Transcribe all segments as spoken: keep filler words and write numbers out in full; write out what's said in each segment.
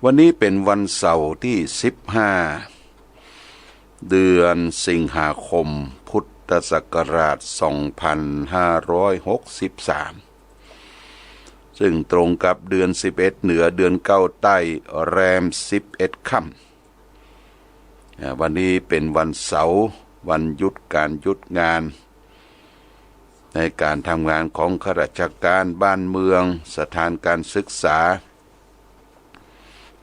วันนี้เป๋นวันเสาร์ตี้สิบห้า เดือนสิงหาคม พุทธศักราชสองพันห้าร้อยหกสิบสาม ซึ่งตรงกับเดือนสิบเอ็ดเหนือ เดือนเก้าใต้ แรมสิบเอ็ดค่ำ อ่า วันนี้เป๋นวันเสาร์ วันหยุดก๋านหยุดงาน ในก๋านทำงานของข้าราชก๋านบ้านเมือง สถานการศึกษา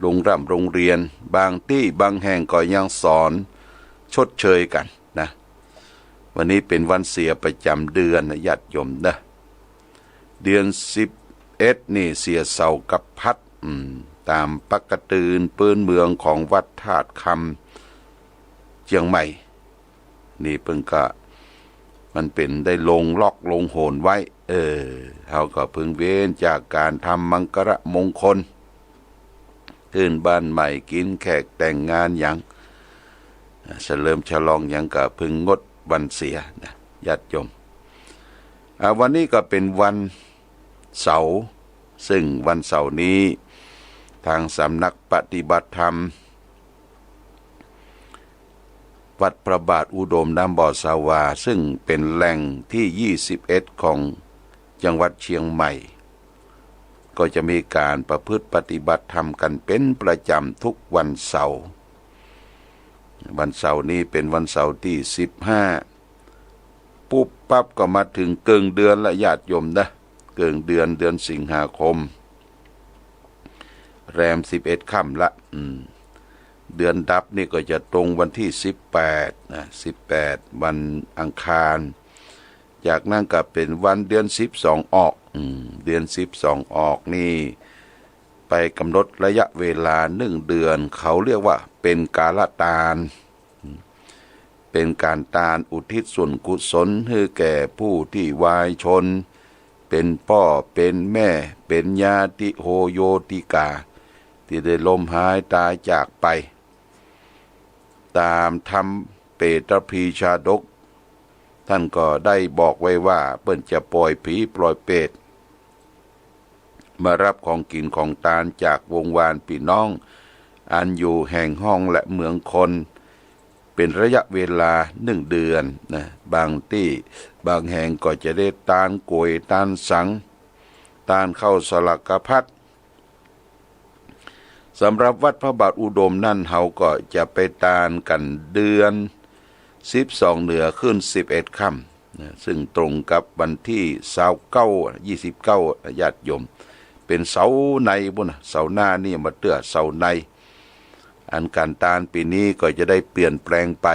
โรงร่ำโรงเรียน บางตี้บางแห่งก็ยังสอนชดเชยกั๋นนะ วันนี้เป๋นวันเสียประจ๋ำเดือนนะญาติโยมนะ เดือนสิบเอ็ดนี่เสียเสาร์กับพัด อืม ต๋ามปกติปื้นเมืองของวัดธาตุคำเจียงใหม่ นี่เปิ้นก็ มันเป๋นได้ลงล็อกลงโหนไว้ เออ เฮาก็พึงเว้นจากก๋านทำมังคละมงคล ขึ้นบ้านใหม่ กิ๋นแขก แต่งงานหยัง อ่า เฉลิมฉลองหยังก็พึงงดวันเสียนะญาติโยม อ่า วันนี้ก็เป๋นวันเสาร์ ซึ่งวันเสาร์นี้ ตางสำนักปฏิบัติธรรม วัดพระบาทอุดมน้ำบ่อสาวา ซึ่งเป๋นแหล่งตี้ยี่สิบเอ็ดของจังหวัดเชียงใหม่ ก็จะมีก๋านประพฤติปฏิบัติธรรมกั๋นเป๋นประจ๋ำทุกวันเสาร์ วันเสาร์นี้เป๋นวันเสาร์ตี้สิบห้า ปุ๊บปั๊บก็มาเถิงเกิ่งเดือนละญาติโยมนะ เกิ่งเดือน เดือนสิงหาคม แรมสิบเอ็ดค่ำละ อืม เดือนดับนี่ก็จะตรงวันตี้สิบแปดนะ สิบแปด วันอังคาร จากนั้นก็เป๋นวันเดือนสิบสองออก อืม เดือนสิบสองออกนี่ ไปก๋ำหนดระยะเวลานึ่งเดือน เขาเรียกว่าเป๋นกาลตาน เป๋นก๋านตานอุทิศส่วนกุศลหื้อแก่ผู้ตี้วายชน เป๋นป้อ เป๋นแม่ เป๋นญาติโหโยติกา ตี้ได้ล่มหายต๋ายจากไป ต๋ามธรรมเปตพรีชาดก ต้านก็ได้บอกไว้ว่า เปิ้นจะป่อยผีป่อยเปรต มาฮับของกิ๋นของตานจากวงวานปี้น้อง อันอยู่แห่งห้องและเมืองคน เป๋นระยะเวลานึ่งเดือนนะ บางตี้บางแห่งก็จะได้ตานก๋วยตานสัง ตานข้าวสลากพัด สำหรับวัดพระบาทอุดมนั้น เฮาก็จะไปตานกั๋นเดือนสิบสองเหนือขึ้นสิบเอ็ดค่ำนะ ซึ่งตรงกับวันตี้ซาวเก้า ยี่สิบเก้า ญาติโยม เป๋นเสาร์ในปู้นนะ เสาร์หน้านี่มาเตื้อเสาร์ใน อันก๋านตานปี๋นี้ก็จะได้เปลี่ยนแปลงไป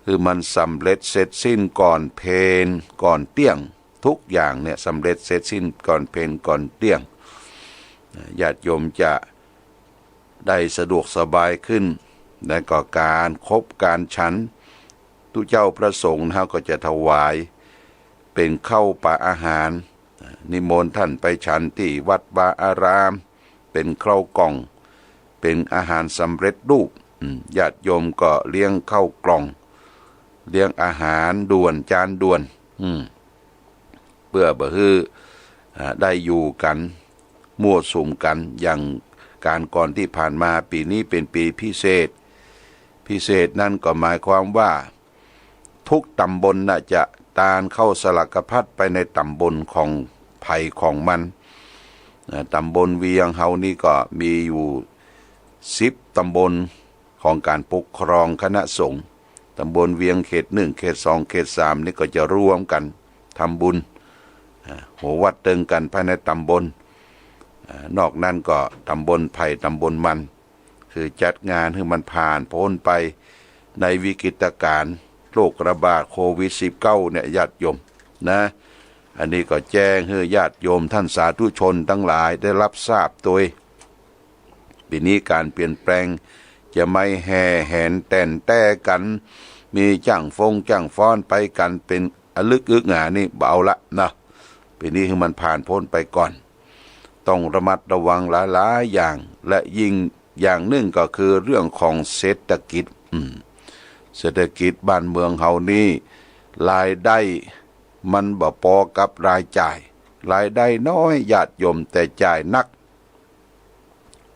หื้อมันสำเร็จเสร็จสิ้นก่อนเพลก่อนเตี้ยง ทุกอย่างเนี่ยสำเร็จเสร็จสิ้นก่อนเพลก่อนเตี้ยง ญาติโยมจะได้สะดวกสบายขึ้น และก็ก๋านคบก๋านฉัน ตุ๊เจ้าพระสงฆ์นะฮะ ก็จะถวายเป๋นข้าวป๋าอาหาร นิมนต์ต้านไปฉันตี้วัดวาอาราม เป๋นข้าวกล่อง เป๋นอาหารสำเร็จรูป อืม ญาติโยมก็เลี้ยงข้าวกล่อง เลี้ยงอาหารด่วน จานด่วน อืม เปื้อบ่หื้อ อ่า ได้อยู่กั๋น มั่วสุมกั๋น อย่างก๋านก่อนตี้ผ่านมา ปี๋นี้เป๋นปี๋พิเศษ พิเศษนั้นก็หมายความว่า ทุกต๋ำบลน่ะจะตานข้าวสลากพัดไปในต๋ำบลของใผของมัน อ่า ต๋ำบลเวียงเฮานี่ก็มีอยู่สิบต๋ำบลของก๋านปกครองคณะสงฆ์ ต๋ำบลเวียงเขตหนึ่ง เขตสอง เขตสามนี่ก็จะรวมกั๋นทำบุญ อ่า หัววัดเติงกั๋นภายในต๋ำบล อ่า นอกนั้นก็ต๋ำบลใผต๋ำบลมัน คือจัดงานหื้อมันผ่านป๊นไปในวิกฤตก๋ารณ์โรคระบาดโควิดสิบเก้าเนี่ยญาติโยมนะ อันนี้ก็แจ้งหื้อญาติโยมต้านสาธุชนตังหลายได้ฮับทราบตวย ปี๋นี้ก๋านเปลี่ยนแปลงจะไม่แห่แหนแต่นแต้กั๋น มีจ้างฟงจ้างฟ้อนไปกั๋นเป๋นอะลึกอึกหนานี่บ่เอาละนะ ปี๋นี้หื้อมันผ่านป๊นไปก่อน ต้องระมัดระวังหลายๆ อย่าง และยิ่งอย่างนึ่งก็คือเรื่องของเศรษฐกิจ อืม เศรษฐกิจบ้านเมืองเฮานี่ รายได้มันบ่ปอกับรายจ่าย รายได้น้อยญาติโยม แต่จ่ายนัก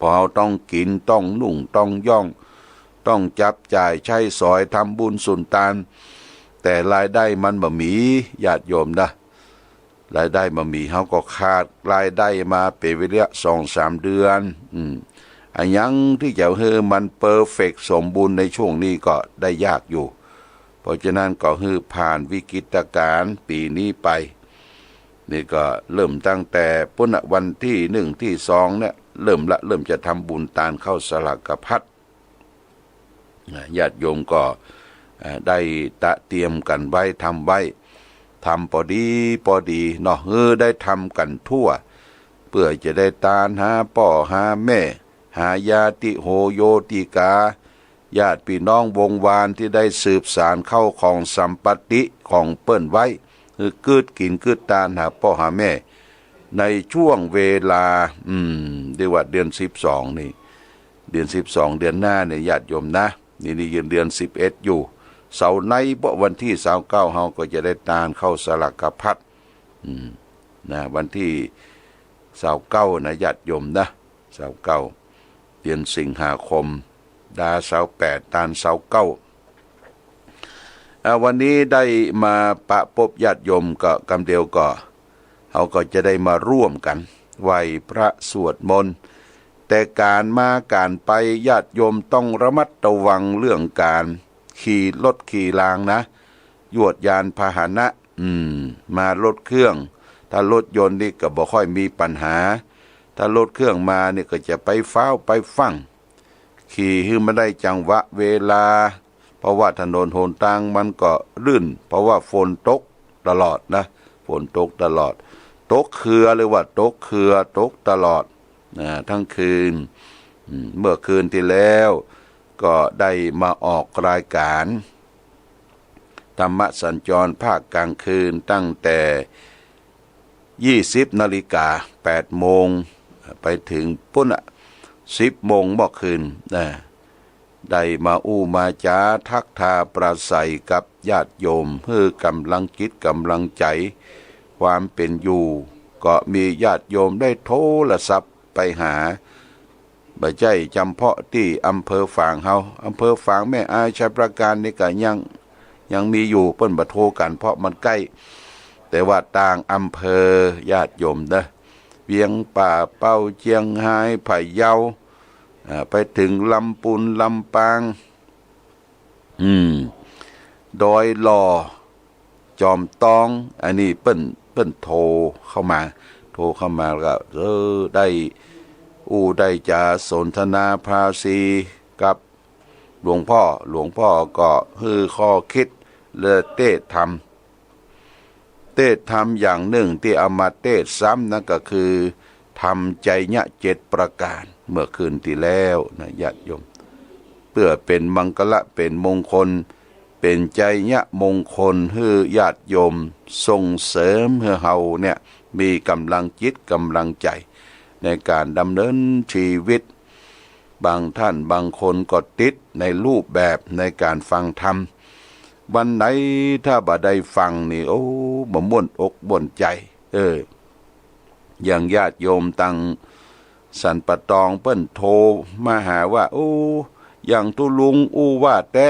อเฮาต้องกิ๋น ต้องนุ่ง ต้องย่อง ต้องจับจ่ายใจ๊สอย ทำบุญสุนตาน แต่รายได้มันบ่มี ญาติโยมนะ รายได้บ่มี เฮาก็ขาดรายได้มาเป๋นเวลาสองสามเดือน อืม อะหยังตี้จะหื้อมันเพอร์เฟกต์สมบูรณ์ในช่วงนี้ก็ได้ยากอยู่ เพราะฉะนั้นก็หื้อผ่านวิกฤตการณ์ปี๋นี้ไป นี่ก็เริ่มตั้งแต่ปุ้นน่ะ วันตี้นึ่งตี้สองเนี่ย เริ่มละ เริ่มจะทำบุญตานข้าวสลากพัด นะ ญาติโยมก็ เอ่อ ได้ตะเตรียมกั๋นไว้ ทำไว้ ทำปอดีปอดีเนาะ หื้อได้ทำกั๋นทั่ว เปื้อจะได้ตานหาป้อหาแม่ หาญาติโหโยติกา ญาติปี้น้องวงศ์วานตี้ได้สืบสานเข้าของสัมปัตติของเปิ้นไว้ หื้อกึ๊ดกิ๋นกึ๊ดตานหาป้อหาแม่ ในช่วงเวลา อืม เรียกว่าเดือนสิบสองนี่ เดือนสิบสอง เดือนหน้าเนี่ย ญาติโยมนะ นี่ นี่ยังเดือนสิบเอ็ดอยู่ เสาร์ในเปาะวันตี้ซาวเก้า เฮาก็จะได้ตานข้าวสลากพัด อืม นะ วันตี้ซาวเก้านะ ญาติโยมนะ ซาวเก้า เดือนสิงหาคม ดาซาวแปด ตานซาวเก้า อ่า วันนี้ได้มาปะปบญาติโยมก็กำเดียวก็ เฮาก็จะได้มาร่วมกั๋นไหว้พระสวดมนต์ แต่ก๋านมาก๋านไปญาติโยมต้องระมัดระวังเรื่องก๋านขี่รถขี่รางนะ ยวดยานพาหนะ อืม มารถเครื่อง ถ้ารถยนต์นี่ก็บ่ค่อยมีปัญหา ถ้ารถเครื่องมานี่ก็จะไปฟ้าวไปฟั่ง ขี่หื้อมันได้จังหวะเวลา เพราะว่าถนนหนตางมันก็ลื่น เพราะว่าฝนตกตลอดนะ ฝนตกตลอด ตกเคือ เรียกว่าตกเคือ ตกตลอดนะ ทั้งคืน อืม เมื่อคืนตี้แล้วก็ได้มาออกรายก๋าน ธรรมสัญจรภาคกลางคืน ตั้งแต่ยี่สิบนาฬิกา แปดโมง ไปเถิงปุ้นน่ะ สิบโมงเมื่อคืนนะ ได้มาอู้มาจ๋าทักทาปราศรัยกับญาติโยม หื้อก๋ำลังจิตก๋ำลังใจ๋ ความเป๋นอยู่ ก็มีญาติโยมได้โทรศัพท์ไปหา บ่ใจ้จ๋ำเพาะตี้อำเภอฝางเฮา อำเภอฝาง แม่อาย ชัยปราการนี่ก็ยัง ยังมีอยู่ เปิ้นบ่โทรกั๋นเพราะมันใก้ แต่ว่าต่างอำเภอญาติโยมเนาะ เวียงป่าเป้า เจียงฮาย พะเยา อ่า ไปเถิงลำปูน ลำปาง อืม ดอยหล่อ จอมตอง อันนี้เปิ้น เปิ้นโทรเข้ามา โทรเข้ามาแล้วก็ เออ ได้อู้ได้จ๋าสนทนาภาษีกับหลวงพ่อ หลวงพ่อก็หื้อข้อคิดและเตสน์ธรรม เตสน์ธรรมอย่างนึ่งตี้เอามาเตสน์ซ้ำนั้นก็คือ ธรรมไชยะเจ็ดประก๋าน เมื่อคืนตี้แล้วนะญาติโยม เปื้อเป๋นมังคละเป๋นมงคล เป๋นไชยะมงคลหื้อญาติโยม ส่งเสริมหื้อเฮาเนี่ยมีก๋ำลังจิตก๋ำลังใจ๋ในก๋านดำเนินชีวิต บางท่านบางคนก็ติดในรูปแบบในก๋านฟังธรรม วันไหนถ้าบ่ได้ฟังนี่ โอ้ บ่ม่วนอกม่วนใจ๋ เออ อย่างญาติโยมตังสันป่าตองเปิ้นโทรมาหาว่า โอ้ อย่างตุ๊ลุงอู้ว่าแต๊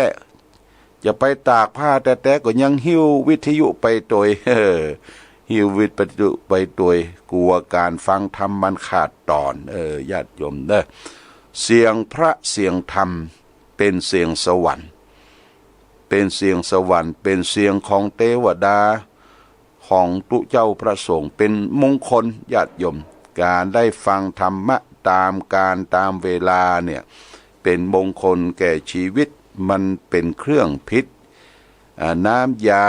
จะไปตากผ้าแต๊ๆ ก็ยังหิ้ววิทยุไปตวย เออ หิ้ววิทยุไปตวย กั๋วก๋านฟังธรรมมันขาดต๋อน เออ ญาติโยมเนาะ เสียงพระเสียงธรรมเป๋นเสียงสวรรค์ เป๋นเสียงสวรรค์ เป๋นเสียงของเตวดา ของตุ๊เจ้าพระสงฆ์ เป๋นมงคลญาติโยม ก๋านได้ฟังธรรมะต๋ามกาลต๋ามเวลาเนี่ย เป๋นมงคลแก่ชีวิต มันเป๋นเครื่องพิช อ่า น้ำยา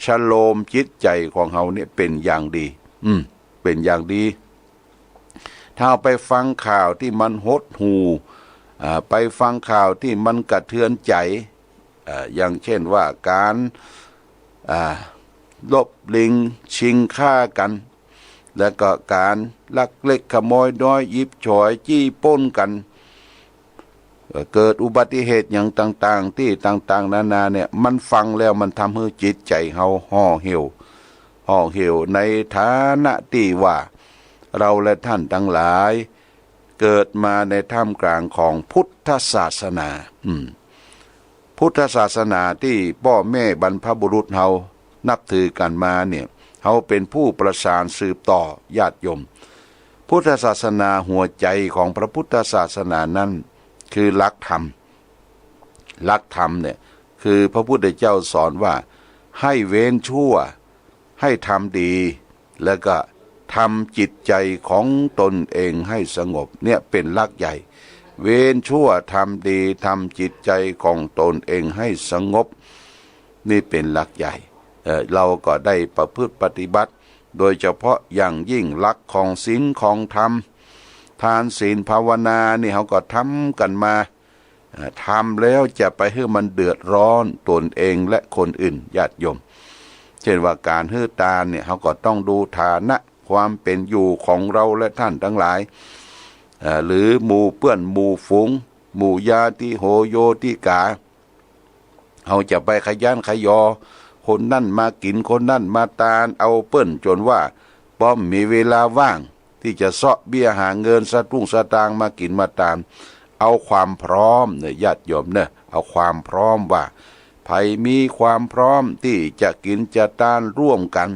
ชโลมจิตใจ๋ของเฮาเนี่ยเป๋นอย่างดี อืม เป๋นอย่างดี ถ้าไปฟังข่าวตี้มันหดหู่ อ่า ไปฟังข่าวตี้มันกระเทือนใจ๋ อ่า อย่างเช่นว่าก๋าน อ่า ลบหลิ้งชิงฆ่ากั๋น แล้วก็ก๋านลักเล็กขโมยน้อย หยิบฉวยจี้ปล้นกั๋น เอ่อ เกิดอุบัติเหตุอย่างต่างๆ ตี้ต่างๆ นานาเนี่ย มันฟังแล้วมันทำหื้อจิตใจ๋เฮาห่อเหี่ยว ห่อเหี่ยว ในฐานะตี้ว่า เฮาและต้านตังหลาย เกิดมาในท่ามกลางของพุทธศาสนา อืม พุทธศาสนาตี้ป้อแม่บรรพบุรุษเฮานับถือกั๋นมาเนี่ย เฮาเป๋นผู้ประสานสืบต่อ ญาติโยม พุทธศาสนา หัวใจ๋ของพระพุทธศาสนานั้นคือหลักธรรม หลักธรรมเนี่ยคือพระพุทธเจ้าสอนว่าให้เว้นชั่ว ให้ทำดี แล้วก็ทำจิตใจ๋ของตนเองให้สงบ เนี่ยเป๋นหลักใหญ่ เว้นชั่วทำดี ทำจิตใจ๋ของตนเองให้สงบ นี่เป๋นหลักใหญ่ เอ่อ เฮาก็ได้ประพฤติปฏิบัติ โดยเฉพาะอย่างยิ่งหลักของศีลของธรรม ทานศีลภาวนานี่เฮาก็ทำกั๋นมา เอ่อ ทำแล้วจะไปหื้อมันเดือดร้อนตนเองและคนอื่น ญาติโยม เช่นว่าก๋านหื้อตานเนี่ย เฮาก็ต้องดูฐานะความเป๋นอยู่ของเฮาและท่านตังหลาย เอ่อ หรือหมู่เปื้อนหมู่ฝูง หมู่ญาติโหโยติกา เฮาจะไปขยันขยอ คนนั้นมากิ๋น คนนั้นมาตาน เอาเปิ้นจ๋นว่าป้อมมีเวลาว่าง ตี้จะเซาะเบี้ยหาเงินสตุ้งสตางค์มากิ๋นมาตาน เอาความพร้อมเนี่ย ญาติโยมเน่อ เอาความพร้อมว่า ใผมีความพร้อมตี้จะกิ๋นจะตานร่วมกั๋น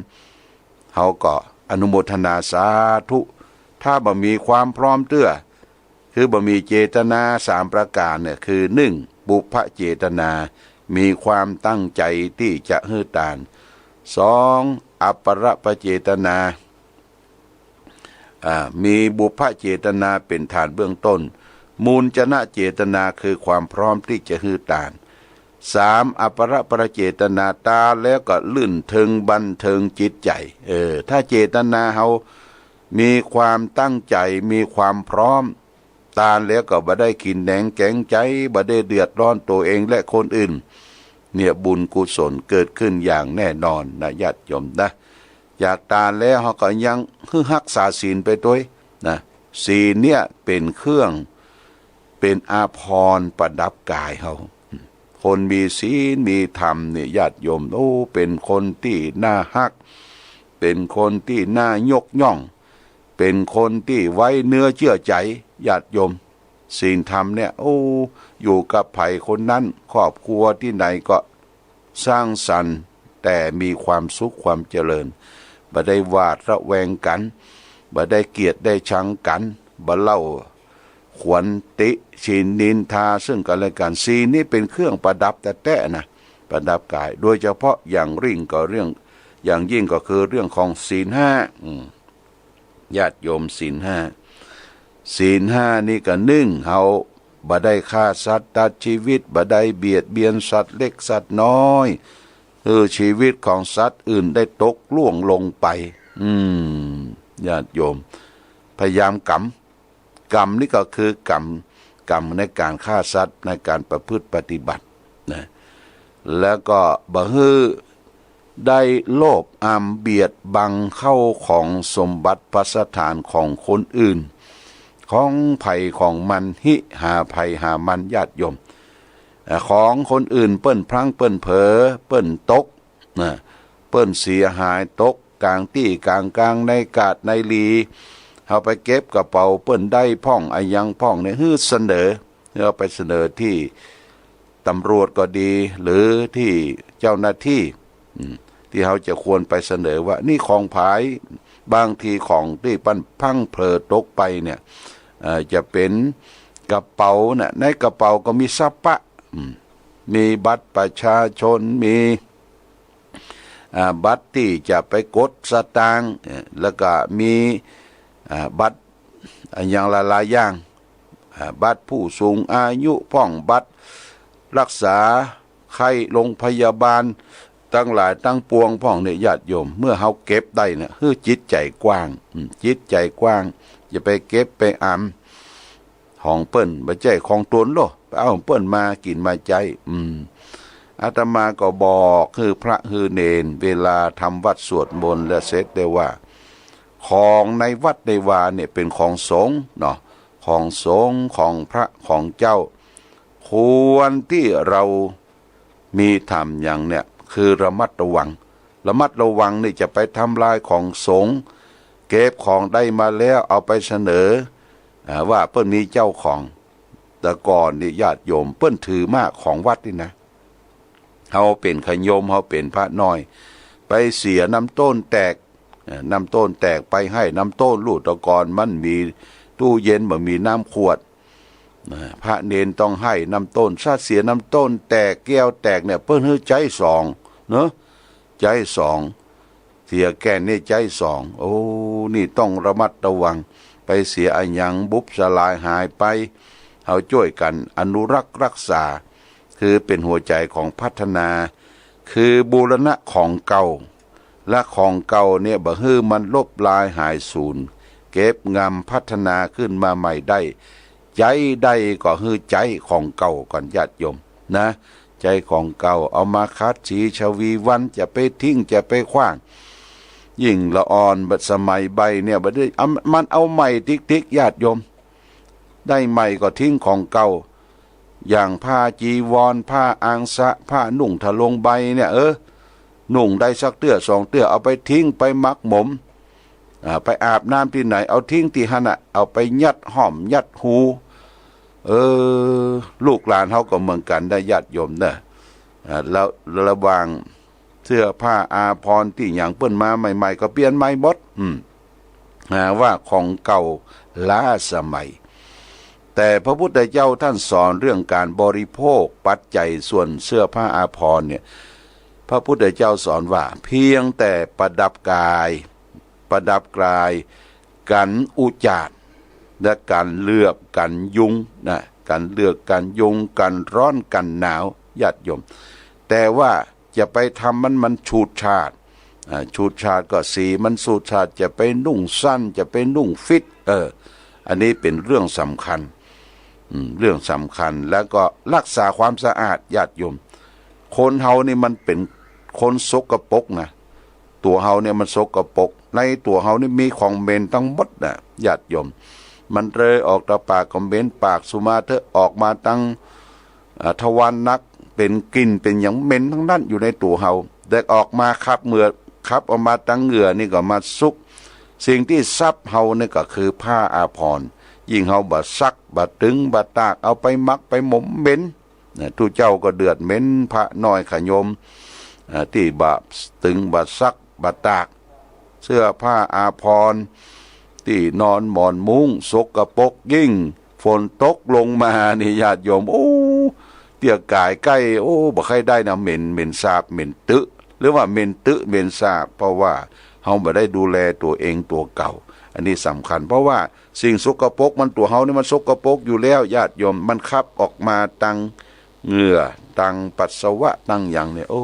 เฮาก็อนุโมทนาสาธุ ถ้าบ่มีความพร้อมเตื้อ คือบ่มีเจตนาสามประก๋านเนี่ย คือ นึ่ง ปุพพเจตนา มีความตั้งใจ๋ตี้จะหื้อตาน สอง อัปปะเจตนา อ่า มีปุพพเจตนาเป๋นฐานเบื้องต้น มูลจนะเจตนาคือความพร้อมตี้จะหื้อตาน สาม อัปปะเจตนา ตานแล้วก็รื่นเริงบันเทิงจิตใจ๋ เออ ถ้าเจตนาเฮามีความตั้งใจ๋ มีความพร้อม ตานแล้วก็บ่ได้ขินแหนงแข็งใจ๋ บ่ได้เดือดร้อนตัวเองและคนอื่น เนี่ยบุญกุศลเกิดขึ้นอย่างแน่นอนนะ ญาติโยมนะ จากตานแล้วเฮาก็ยังหื้อฮักษาศีลไปตวยนะ ศีลเนี่ยเป๋นเครื่อง เป๋นอาภรณ์ประดับก๋ายเฮา คนมีศีลมีธรรมเนี่ย ญาติโยม โอ้ เป๋นคนตี้น่าฮัก เป๋นคนตี้น่ายกย่อง เป๋นคนตี้ไว้เนื้อเจื้อใจ๋ ญาติโยม ศีลธรรมเนี่ย โอ้ อยู่กับใผคนนั้น ครอบครัวตี้ไหนก็สร้างสรรค์ แต่มีความสุขความเจริญ บ่ได้หวาดระแวงกั๋น บ่ได้เกลียดได้ชังกั๋น บ่เล่าขวัญติฉินนินทาซึ่งกั๋นและกั๋น ศีลนี่เป๋นเครื่องประดับแต๊ๆ นะ ประดับก๋าย โดยเฉพาะอย่างยิ่งก็เรื่อง อย่างยิ่งก็คือเรื่องของศีลห้า อืม ญาติโยม ศีลห้า ศีลห้านี่ก็นึ่ง เฮาบ่ได้ฆ่าสัตว์ตัดชีวิต บ่ได้เบียดเบียนสัตว์เล็กสัตว์น้อย หื้อชีวิตของสัตว์อื่นได้ตกล่วงลงไป อืม ญาติโยม พยายามกำ กำนี่ก็คือกำ กำในก๋านฆ่าสัตว์ ในก๋านประพฤติปฏิบัตินะ แล้วก็บ่หื้อได้โลภอำเบียดบังเข้าของสมบัติภัสถานของคนอื่น ของใผของมัน หิหาใผหามัน ญาติโยม เอ่อ ของคนอื่นเปิ้นพลั้งเปิ้นเผลอ เปิ้นตกนะ เปิ้นเสียหาย ตกก๋างตี้ก๋างกาง ในกาดในหลี เฮาไปเก็บกระเป๋าเปิ้นได้พ่อง อะหยังพ่องเนี่ย หื้อเสนอ หื้อเอาไปเสนอตี้ตำรวจก็ดี หรือตี้เจ้าหน้าตี้ อืม ตี้เฮาจะควรไปเสนอว่านี่ของใผ บางทีของตี้เปิ้นพลั้งเผลอตกไปเนี่ย เอ่อ จะเป๋นกระเป๋าน่ะ ในกระเป๋าก็มีสะปะ อืม มีบัตรประชาชน มี อ่า บัตรตี้จะไปกดสตางค์ เอ่อ แล้วก็มี อ่า บัตร อะหยังหลายๆ อย่าง อ่า บัตรผู้สูงอายุพ่อง บัตรรักษาไข้โรงพยาบาล ตังหลายตังปวงพ่องเนี่ย ญาติโยม เมื่อเฮาเก็บได้เนี่ย หื้อจิตใจ๋กว้าง อืม จิตใจ๋กว้าง อย่าไปเก็บไปอำ ของเปิ้น บ่ใจ้ของตนโล ไปเอาของเปิ้นมากิ๋นมาใจ๊ อืม อาตมาก็บอกหื้อพระหื้อเณร เวลาทำวัตรสวดมนต์แล้วเสร็จได้ว่า ของในวัดในวาเนี่ยเป๋นของสงฆ์เนาะ ของสงฆ์ ของพระ ของเจ้า ควรตี้เฮามีธรรมอย่างเนี่ย คือระมัดระวัง ระมัดระวังนี่จะไปทำลายของสงฆ์ เก็บของได้มาแล้วเอาไปเสนอ อ่า ว่าเปิ้นมีเจ้าของ แต่ก่อนนี่ญาติโยมเปิ้นถือมาของวัดนี่นะ เฮาเป๋นขะโยม เฮาเป๋นพระน้อย ไปเสียน้ำต้นแตก เอ่อ น้ำต้นแตกไปไห้น้ำต้น ลูก แต่ก่อนมันมีตู้เย็น บ่มีน้ำขวด นะ พระเณรต้องไห้น้ำต้น ถ้าเสียน้ำต้นแตก แก้วแตกเนี่ย เปิ้นหื้อใจ๊สอง เนาะ ใจ๊สอง เสียแก่นนี่ใจ๊สอง โอ้ นี่ต้องระมัดระวัง ไปเสียอะหยังบุบสลายหายไป เฮาจ้วยกั๋นอนุรักษ์รักษา คือเป๋นหัวใจ๋ของพัฒนา คือบูรณะของเก่า และของเก่าเนี่ยบ่หื้อมันลบลายหายสูญ เก็บงำพัฒนาขึ้นมาใหม่ได้ ใจ๊ได้ก็หื้อใจ๊ของเก่าก่อนญาติโยมนะ ใจ๊ของเก่า เอามาขัดสีชวีวัน จะไปทิ้ง จะไปขว้าง ยิ่งละอ่อนบัดสมัยใบเนี่ย บ่ได้ เอา มันเอาใหม่ติ๊กๆ ญาติโยม ได้ใหม่ก็ทิ้งของเก่า อย่างผ้าจีวร ผ้าอังสะ ผ้านุ่งทะลงใบเนี่ย เออ นุ่งได้สักเตื้อสองเตื้อ เอาไปทิ้ง ไปหมักหมม อ่า ไปอาบน้ำตี้ไหน เอาทิ้งตี้หั้นน่ะ เอาไปยัดห้อมยัดฮู เออ ลูกหลานเฮาก็เหมือนกั๋นนะญาติโยมนะ อ่า แล้วระหว่างเสื้อผ้าอาภรณ์ตี้หยังเปิ้นมาใหม่ๆ ก็เปลี่ยนใหม่หมด อืม หาว่าของเก่าล้าสมัย แต่พระพุทธเจ้าท่านสอนเรื่องการบริโภคปัจจัยส่วนเสื้อผ้าอาภรณ์เนี่ย พระพุทธเจ้าสอนว่าเพียงแต่ประดับกาย ประดับกาย กั๋นอุจจาระ และกั๋นเหลือบกั๋นยุงนะ กั๋นเหลือบกั๋นยุง กั๋นร้อนกั๋นหนาว ญาติโยม แต่ว่าจะไปทำมัน มันฉูดฉาด อ่า ฉูดฉาดก็สีมันฉูดฉาด จะไปนุ่งสั้น จะไปนุ่งฟิต เออ อันนี้เป๋นเรื่องสำคัญ อืม เรื่องสำคัญ แล้วก็รักษาความสะอาด ญาติโยม คนเฮานี่มันเป๋นคนสกปรกนะ ตั๋วเฮาเนี่ยมันสกปรก ในตั๋วเฮานี่มีของเหม็นตังหมดนะญาติโยม มันเลยออกตะปากก็เหม็นปาก สุมาเถอะ ออกมาตัง อ่า ทวารหนัก เป๋นกลิ่นเป๋นหยังเหม็นตังนั้นอยู่ในตั๋วเฮา แต่ออกมาขับเหงื่อ ขับออกมาตังเหงื่อนี่ก็มาซุก สิ่งตี้ซับเฮานี่ก็คือผ้าอาภรณ์ ยิ่งเฮาบ่ซัก บ่ตึง บ่ตาก เอาไปหมักไปหมมเหม็น นะ ตุ๊เจ้าก็เดือดเหม็น พระน้อยขะโยม อ่า ตี้บ่ตึง บ่ซัก บ่ตาก เสื้อผ้าอาภรณ์ ตี้นอนหมอนมุ้งสกปรก ยิ่งฝนตกลงมานี่ญาติโยม โอ้ เตี้ยก๋ายใก้ โอ้ บ่ใค่ได้นะ เหม็น เหม็นสาบ เหม็นตึ หรือว่าเหม็นตึเหม็นสาบ เพราะว่าเฮาบ่ได้ดูแลตั๋วเองตั๋วเก่า อันนี้สำคัญ เพราะว่าสิ่งสกปรกมันตั๋วเฮานี่มันสกปรกอยู่แล้วญาติโยม มันขับออกมาตังเหงื่อ ตังปัสสาวะ ตังหยังเนี่ย โอ้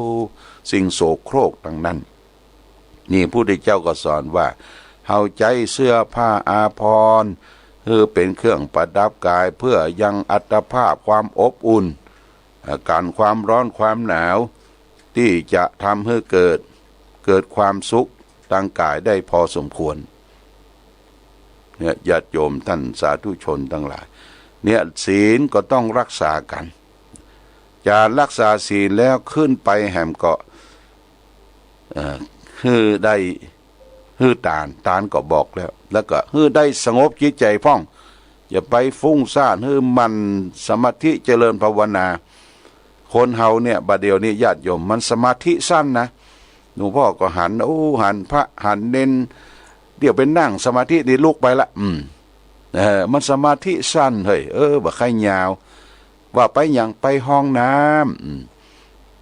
สิ่งโสโครกตังนั้น นี่พุทธเจ้าก็สอนว่า เฮาใจ๊เสื้อผ้าอาภรณ์ หื้อเป๋นเครื่องประดับกาย เพื่อยังอัตภาพความอบอุ่น เอ่อ กั๋นความร้อนความหนาว ตี้จะทำหื้อเกิด เกิดความสุขตังก๋ายได้พอสมควร เนี่ย ญาติโยมต้านสาธุชนตังหลาย เนี่ย ศีลก็ต้องรักษากั๋น จะรักษาศีลแล้วขึ้นไปแหมก็ เอ่อ หื้อได้ หื้อตาน ตานก็บอกแล้ว แล้วก็หื้อได้สงบจิตใจ๋พ่อง อย่าไปฟุ้งซ่าน หื้อหมั่นสมาธิเจริญภาวนา คนเฮาเนี่ย บ่าเดี่ยวนี้ญาติโยม มันสมาธิสั้นนะ หลวงพ่อก็หัน โอ้ หันพระ หันเณร เดี๋ยวไปนั่งสมาธินี่ลุกไปละ อืม เออ มันสมาธิสั้น เฮ้ย เออ บ่ใค่ยาว ว่าไปหยัง ไปห้องน้ำ อืม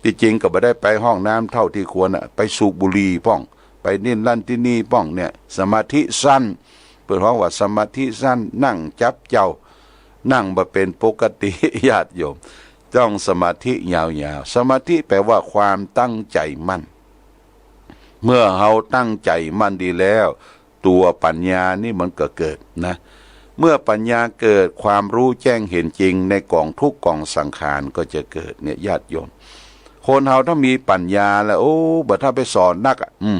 ตี้จริงก็บ่ได้ไปห้องน้ำเต้าตี้ควรน่ะ ไปสูบบุหรี่พ่อง ไปนี่นั่นตี้นี่พ่องเนี่ย สมาธิสั้น เปิ้นฮ้องว่าสมาธิสั้น นั่งจับเจ้า นั่งบ่เป๋นปกติ ญาติโยม ต้องสมาธิยาวๆ สมาธิแปลว่าความตั้งใจ๋มั่น เมื่อเฮาตั้งใจ๋มั่นดีแล้ว ตั๋วปัญญานี่มันก็เกิดนะ เมื่อปัญญาเกิด ความรู้แจ้งเห็นจริงในก๋องทุกข์ก๋องสังขารก็จะเกิด เนี่ย ญาติโยม คนเฮาถ้ามีปัญญาแล้ว โอ้ บ่ต้องไปสอนนักอะ อืม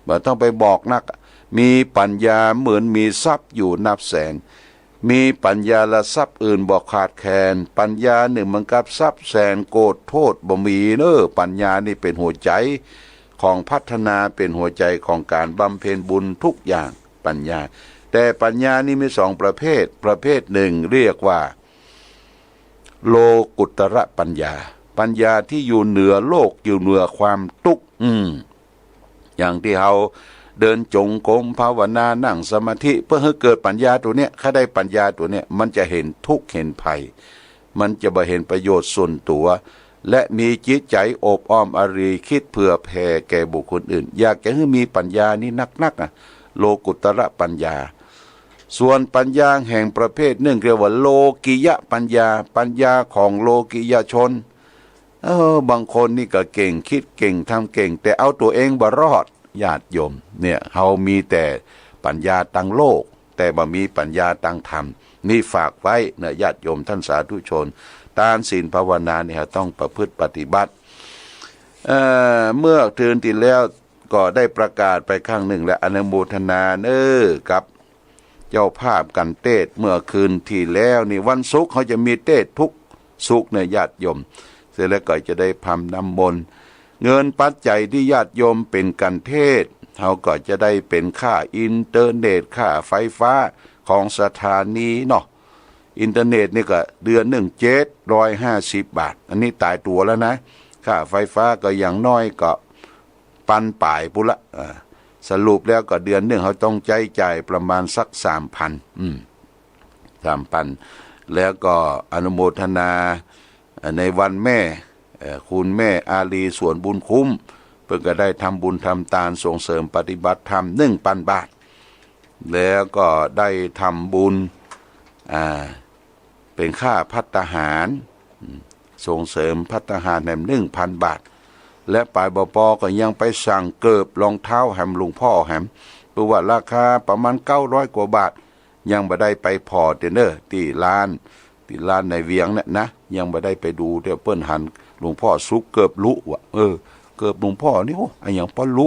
บ่ต้องไปบอกนักอะ มีปัญญาเหมือนมีทรัพย์อยู่นับแสน มีปัญญาละทรัพย์อื่นบ่ขาดแคลน ปัญญานี่เหมือนกับทรัพย์แสนโกฏโทษบ่มีเน้อ ปัญญานี่เป๋นหัวใจ๋ของพัฒนา เป๋นหัวใจ๋ของก๋านบำเพ็ญบุญทุกอย่าง ปัญญา แต่ปัญญานี่มีสองประเภท ประเภทหนึ่งเรียกว่า โลกุตระปัญญา ปัญญาที่อยู่เหนือโลก อยู่เหนือความตุ๊กข์ อืม อย่างตี้เฮาเดินจงกรมภาวนานั่งสมาธิ เปื้อหื้อเกิดปัญญาตั๋วเนี้ย ถ้าได้ปัญญาตั๋วเนี้ย มันจะหันตุ๊กข์หันภัย มันจะบ่หันประโยชน์ส่วนตั๋ว และมีจิตใจ๋อบอ้อมอารี กึ๊ดเผื่อแผ่แก่บุคคลอื่น อยากจะหื้อมีปัญญานี้นักๆ อะ โลกุตระปัญญา ส่วนปัญญาแห่งประเภทหนึ่งเรียกว่าโลกิยะปัญญา ปัญญาของโลกิยชน เออ บางคนนี่ก็เก่ง กึ๊ดเก่ง ทำเก่ง แต่เอาตั๋วเองบ่รอด ญาติโยม เนี่ย เฮามีแต่ปัญญาตางโลก แต่บ่มีปัญญาตางธรรม นี่ฝากไว้เนาะ ญาติโยมท่านสาธุชน ตานศีลภาวนานี่เฮาต้องประพฤติปฏิบัติ เอ่อ เมื่อเดือนตี้แล้วก็ได้ประกาศไปครั้งหนึ่งแล้ว อนุโมทนาเน้อกับเจ้าภาพกั๋นเตสน์เมื่อคืนตี้แล้วนี่ วันศุกร์เฮาจะมีเตสน์ทุกศุกร์เนี่ย ญาติโยม เสร็จแล้วก็จะได้พรรณน้ำมนต์ เงินปัจจัยตี้ญาติโยมเป๋นกั๋นเตสน์ เฮาก็จะได้เป๋นค่าอินเทอร์เน็ต ค่าไฟฟ้าของสถานีเนาะ อินเทอร์เน็ตนี่ก็เดือนหนึ่งเจ็ดร้อยห้าสิบบาท อันนี้ต๋ายตั๋วแล้วนะ ค่าไฟฟ้าก็อย่างน้อยก็ปันป๋ายปู้นละ อ่า สรุปแล้วก็เดือนหนึ่งเฮาต้องใจ๊จ่ายประมาณสักสามพัน อืม สามพัน แล้วก็อนุโมทนา เอ่อ ในวันแม่ เอ่อ คุณแม่อารี สวนบุญคุ้ม เปิ้นก็ได้ทำบุญทำตานส่งเสริมปฏิบัติธรรม หนึ่งพันบาท แล้วก็ได้ทำบุญ อ่า เป๋นค่าภัตตาหาร อืม ส่งเสริมภัตตาหารแหม หนึ่งพันบาท และป๋ายบ่ปอก็ยังไปสั่งเกิบรองเท้าแหมหลวงพ่อแหม เปิ้นว่าราคาประมาณเก้าร้อยกว่าบาท ยังบ่ได้ไปผ่อเตื้อเน้อ ตี้ร้าน ตี้ร้านในเวียงเนี่ยนะ ยังบ่ได้ไปดูเตื้อ เปิ้นหันหลวงพ่อสุกเกิบลุว่ะ เออ เกิบหลวงพ่อนี่ โอ้ อะหยังปอลุ